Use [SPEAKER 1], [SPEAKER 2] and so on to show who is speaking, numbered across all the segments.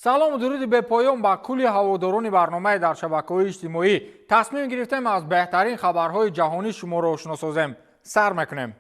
[SPEAKER 1] Салому дуруди бепоён ба кулли ҳаводорони барномаи дар шабакаҳои иҷтимоӣ. Тасмим гирифтем, аз беҳтарин хабарҳои ҷаҳонӣ шуморо ошно созем. Сар мекунем.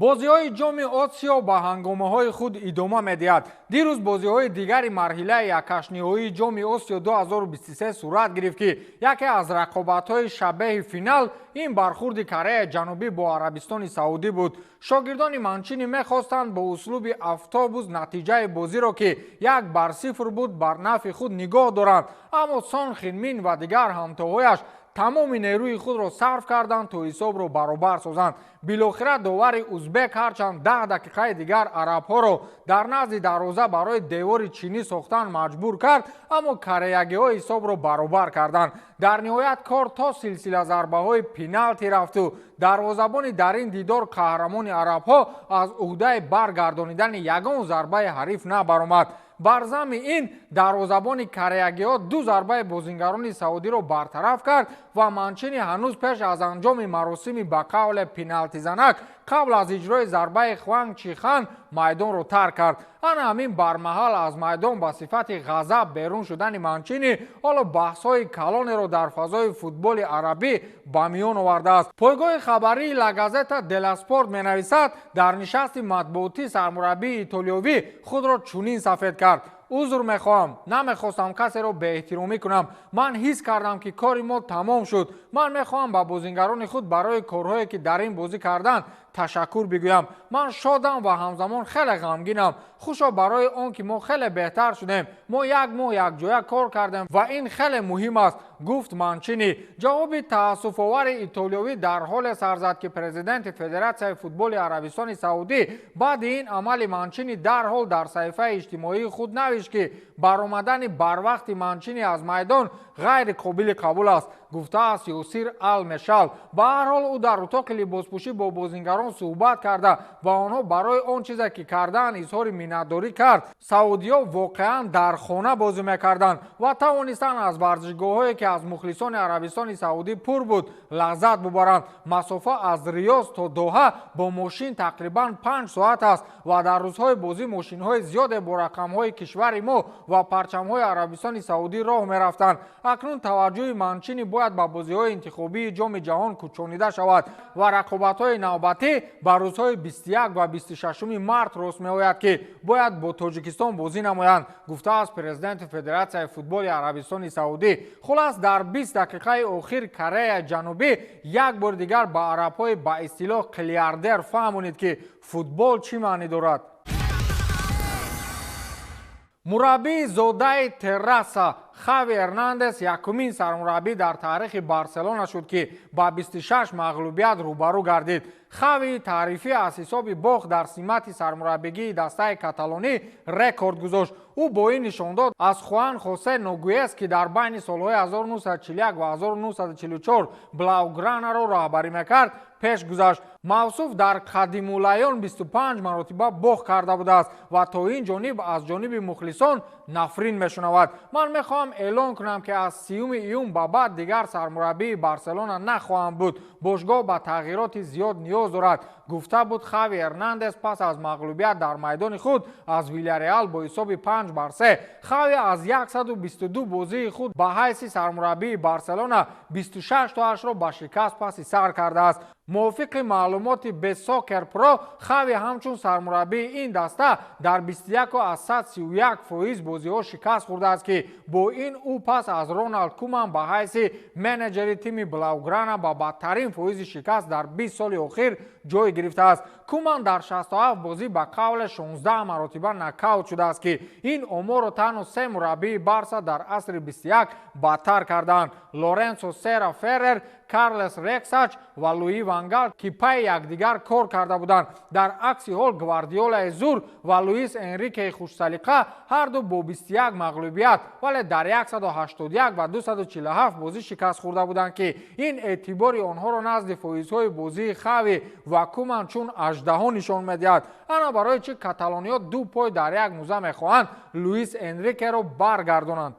[SPEAKER 1] Бозиҳои Ҷоми Осиё ба ҳангомаҳои худ идома медиҳад. Дирӯз бозиҳои дигари марҳилаи якҳаштниҳоии Ҷоми Осиё 2023 сурат гирифт, ки яке аз рақобатҳои шабеҳи финал ин бархурди Кореяи Ҷанубӣ бо Арабистони Саудӣ буд. Шогирдони Манчини мехостанд бо услуби автобус натиҷаи бозиро, ки 1-0 буд, бар нафъи худ нигоҳ доранд, аммо Сон Хинмин ва дигар ҳамтоҳояш тамоми нерӯи худро сарф карданд, то ҳисобро баробар созанд. Билохира довари узбек ҳарчанд 10 дақиқаи дигар арабҳоро дар назди дарвоза барои девори чинӣ сохтан маҷбур кард, аммо кореягиҳо ҳисобро баробар карданд. Дар ниҳоят кор то силсила зарбаҳои пеналти рафту дарвозабони дар ин дидор қаҳрамони арабҳо аз уҳдаи баргардонидани ягон зарбаи ҳариф набаромад. Бар замми ин дарвозабони кореягиҳо ду зарбаи бозингарони саудиро бартараф кард ва Манчини ҳанӯз пеш аз анҷоми маросими ба қавле пеналтизанак, қабл аз иҷрои зарбаи Хванг Чихан майдонро тарк кард. Ана ҳамин бармаҳал аз майдон ба сифати ғазаб берун шудани Манчини ҳоло баҳсҳои калонеро дар фазои футболи арабӣ ба миён овардааст. Пойгоҳи хабарии Ла Газета делла Спорт менависад, дар нишасти матбуотӣ сармураббии итолиёвӣ худро чунин сафед кард: «Узр мехоҳам, намехостам касеро беэҳтиромӣ кунам. Ман ҳис кардам, ки кори мо тамом шуд. Ман мехоҳам ба бозингарони худ барои корҳое, ки дар ин бозӣ карданд, ташаккур бигӯям. Ман шодам ва ҳамзамон хеле ғамгинам. Хушо барои он ки мо хеле беҳтар шудем. Мо як моҳ якҷоя кор кардем ва ин хеле муҳим аст», гуфт Манчини. Ҷавоби таассуфовари итолиёвӣ дар ҳоле сар зад, ки президенти Федератсияи футболи Арабистони Саудӣ баъди ин амали Манчини дарҳол дар саҳифаи иҷтимоии худ навишт, ки баромадани барвақти Манчини аз майдон ғайри қобили қабул аст, гуфтааст Ёсир Ал Мешал. Ба ҳар ҳол, ӯ дар утоқи либоспӯшӣ бо бозингарон суҳбат карда, ба онҳо барои он чизе, ки кардаанд, изҳори миннатдорӣ кард. Саудиҳо воқеан дар хона бозӣ мекарданд ва тавонистанд аз варзишгоҳҳое, ки аз мухлисони Арабистони Саудӣ пур буд, лаззат бубаранд. Масофа аз Риёз то Доҳа бо мошин тақрибан 5 соат аст ва дар рӯзҳои бозӣ мошинҳои зиёде бо рақамҳои кишвари мо ва парчамҳои Арабистони Саудӣ роҳ мерафтанд. Акнун таваҷҷӯҳи Манчини бояд ба бозиҳои интихобии Ҷоми Ҷаҳон кӯчонида шавад ва рақобатҳои навбатӣ ба рӯзҳои 21 ва 26 март рост меояд, ки бояд бо Тоҷикистон бозӣ намоянд, гуфтааст президенти Федератсияи футболи Арабистони Саудӣ. Хулас, дар 20 дақиқаи охир Кореяи Ҷанубӣ як бори дигар ба арабҳои ба истилоҳ қилиардер фаҳмонид, ки футбол чӣ маънӣ дорад. Мураббии зодаи Терраса Хави Эрнандес якумин сармураббӣ дар таърихи Барселона шуд, ки ба 26 мағлубият рӯбарӯ гардид. Хави таърифӣ аз ҳисоби бохт дар симати сармураббигии дастаи каталонӣ рекорд гузошт. Ӯ бо ин нишондод аз Хуан Хосе Ногуес, ки дар байни солҳои 1941 ва 1944 Блаугранаро роҳбарӣ мекард, пеш гузашт. Мавсуф дар қадимулайён 25 маротиба бохт карда будааст ва то ин ҷониб аз ҷониби мухлисон нафрин мешунавад. «Ман мехоҳам эълон кунам, ки аз 30 июн ба баъд дигар сармураббии Барселона нахоҳам буд. Бошгоҳ ба тағйироти зиёд ниёз дорад», гуфта буд Хави Эрнандес пас аз мағлубият дар майдони худ аз Вилареал бо ҳисоби 5-3. Хави аз 122 бозии худ ба ҳайси сармураббии Барселона 26 тоашро ба шикаст паси сар кардааст. Мувофиқи маълумоти Бесокер Про, Хави ҳамчун сармураббии ин даста дар 21,31% бозиҳо шикаст хӯрдааст, ки бо ин ӯ пас аз Роналд Куман ба ҳайси менеҷери тими Блауграна ба бадтарин фоизи шикаст дар 20 соли охир ҷой гирифтааст. Куман дар 67 бозӣ ба қавле 16 маротиба нокаут шудааст, ки ин оморро танҳо се мураббии Барса дар асри 21 бадтар кардаанд: Лоренсо Сера Феррер, Карлес Рексач ва Луи Ван Гал, ки пайи якдигар кор карда буданд. Дар акси ҳол, Гвардиолаи зур ва Луис Энрикеи хушсалиқа ҳарду бо 21 мағлубият, вале дар 181 ва 247 бозӣ шикаст хӯрда буданд, ки ин эътибори онҳоро назди фоизҳои бозии Хави ва Куман чун аждаҳо нишон медиҳад. Ана барои чӣ каталониҳо ду пой дар як муза мехоҳанд Луис Энрикеро баргардонанд.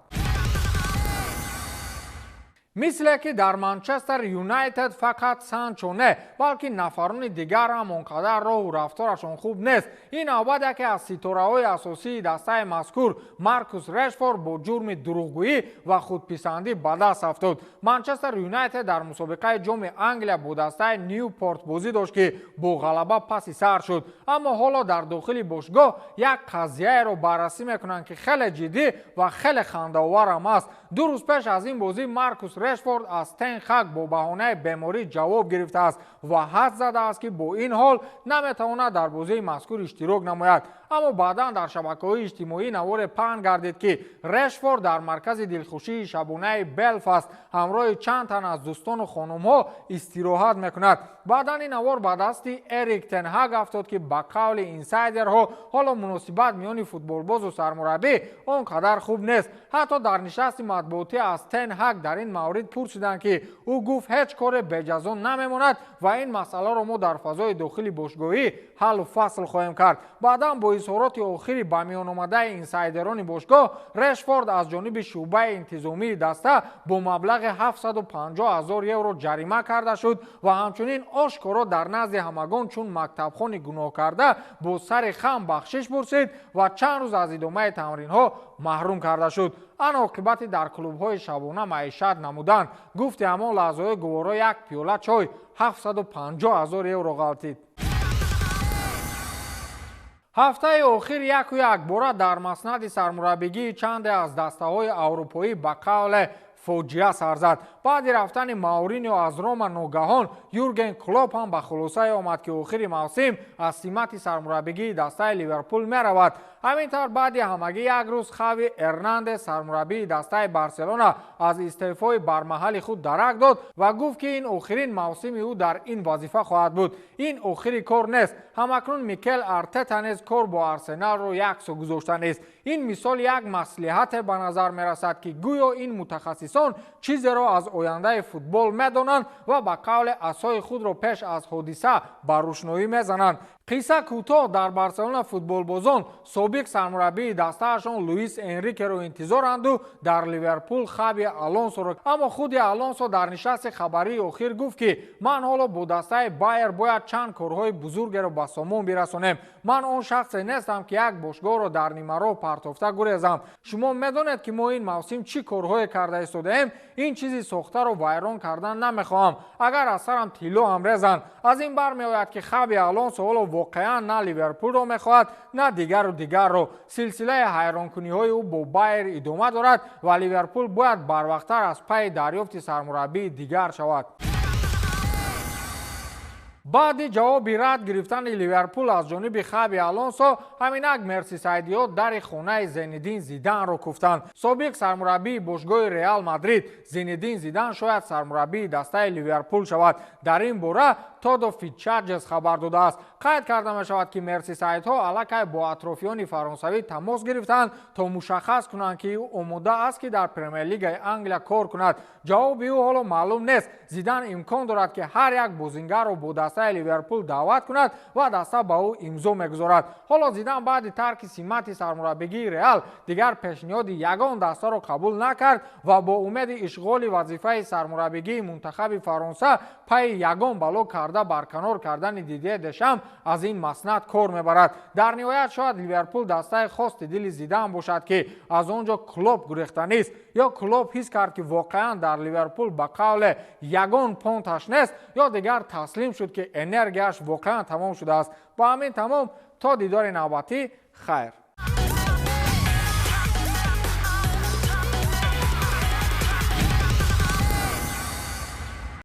[SPEAKER 1] Мисле ки дар Манчестер Юнайтед фақат Санчо не, балки нафарони дигар ҳам он қадар роҳу рафторашон хуб нест. Ин навбат яке аз ситораҳои асосии дастаи мазкур, Маркус Решфорд, бо ҷурми дурӯғгӯӣ ва худписандӣ ба даст афтод. Манчестер Юнайтед дар мусобиқаи Ҷоми Англия бо дастаи Ньюпорт бозӣ дошт, ки бо ғалаба паси сар шуд. Аммо ҳоло дар дохили бошгоҳ як қазияеро баррасӣ мекунанд, ки хеле ҷиддӣ ва хеле хандаовар ҳам аст. 2 рӯз пеш аз ин бозӣ Маркус Решфорд аз Тен Хаг бо баҳонаи беморӣ ҷавоб гирифтааст ва ҳадс задааст, ки бо ин ҳол наметавонад дар бозии мазкур иштирок намояд. Аммо баъдан дар шабакаҳои иҷтимоӣ наворе паҳн гардид, ки Решфорд дар маркази дилхушии шабонаи Белфаст ҳамроҳи чанд тан аз дӯстону хонумҳо истироҳат мекунад. Баъдан ин навор ба дасти Эрик Тен Хаг афтод, ки ба қавли инсайдерҳо ҳоло муносибат миёни футболбозу сармураббӣ он қадар хуб нест. Ҳатто дар нишасти матбуотӣ аз Тен Хаг дар ин маврид пурсиданд, ки ӯ гуфт, ҳеҷ коре беҷазо намемонад ва ин масъаларо мо дар фазои дохили бошгоҳӣ ҳаллу фасл хоҳем кард. Баъдан бо изҳороти охири ба миён омадаи инсайдерони бошгоҳ, Решфорд аз ҷониби шӯъбаи интизомии даста бо маблағи 750 ҳазор евро ҷарима карда шуд ва ҳамчунин ошкоро дар назди ҳамагон чун мактабхони гуноҳкарда бо сари хам бахшиш пурсид ва чанд рӯз аз идомаи тамринҳо маҳрум карда шуд. Ана оқибати дар клубҳои шабона маишат намудан. Гуфти ҳамон лаҳзаҳои гуворо як пиёла чой 750 ҳазор евро ғалтид. Ҳафтаи охир яку якбора дар маснади сармураббигии чанде аз дастаҳои аврупоӣ ба қавле фоҷиа сар зад. Баъди рафтани Мауриньо аз Рома ногаҳон Юрген Клоп ҳам ба хулосае омад, ки охири мавсим аз симати сармураббигии дастаи Ливерпул меравад. Ҳамин тавр, баъди ҳамагӣ як рӯз Хави Эрнандес, сармураббии дастаи Барселона, аз истеъфои бармаҳали худ дарак дод ва гуфт, ки ин охирин мавсими ӯ дар ин вазифа хоҳад буд. Ин охири кор нест. Ҳамакнун Микел Артета низ кор бо Арсеналро яксо гузошта нест. Ин мисол як маслиҳате ба назар мерасад, ки гӯё ин мутахассисон чизеро аз ояндаи футбол медонанд ва ба қавле асои худро пеш аз ҳодиса ба рӯшноӣ мезананд. Қисса кӯтоҳ: дар Барселона футболбозон собиқ сармураббии дастаашон Луис Энрикеро интизоранду дар Ливерпул Хаби Алонсоро. Аммо худи Алонсо дар нишасти хабарии охир гуфт, ки ман ҳоло бо дастаи Байер бояд чанд корҳои бузургеро ба сомон бирасонем. Ман он шахсе нестам, ки як бошгоҳро дар нимароҳ партофта гурезам. Шумо медонед, ки мо ин мавсим чӣ корҳое карда истодаем. Ин чизи сохтаро вайрон кардан намехоҳам, агар аз сарам тилло ҳам резанд. Аз ин бармеояд, ки Хаби Алонсо ҳоло воқеан на Ливерпулро мехоҳад, на дигару дигарро. Силсилаи ҳайронкуниҳои ӯ бо Байер идома дорад ва Ливерпул бояд барвақттар аз пайи дарёфти сармураббии дигар шавад. Баъди ҷавоби рад гирифтани Ливерпул аз ҷониби Хаби Алонсо, ҳаминак мерсисайдиҳо дари хонаи Зенидин Зиданро куфтанд. Собиқ сармураббии бошгоҳи Реал Мадрид Зинедин Зидан шояд сармураббии дастаи Ливерпул шавад. Дар ин бора Тодо Фичаджес хабар додааст. Қайд карда мешавад, ки мерсисайдҳо аллакай бо атрофиёни фаронсавӣ тамос гирифтанд, то мушаххас кунанд, ки ӯ омода аст, ки дар Премер-лигаи Англия кор кунад. Ҷавоби ӯ ҳоло маълум нест. Зидан имкон дорад, ки ҳар як бозингарро бо дастаи Ливерпул даъват кунад ва даста ба ӯ имзо мегузорад. Ҳоло Зидан баъди тарки симати сармураббигии Реал дигар пешниҳоди ягон дастаро қабул накард ва бо умеди ишғоли вазифаи сармураббигии мунтахаби Фаронса пайи ягон бало карда барканор кардани Дидье Дешам аз ин маснад кор мебарад. Дар ниҳоят шояд Ливерпул дастаи хости дили Зидан бошад, ки аз он ҷо Клоп гурехта нест. Ё Клоп ҳис кард, ки воқеан дар Ливерпул ба қавле ягон понташ нест, ё дигар таслим шуд, ки энергияш воқеан тамом шудааст. Ба ҳамин тамом, то дидори навбатӣ, хайр.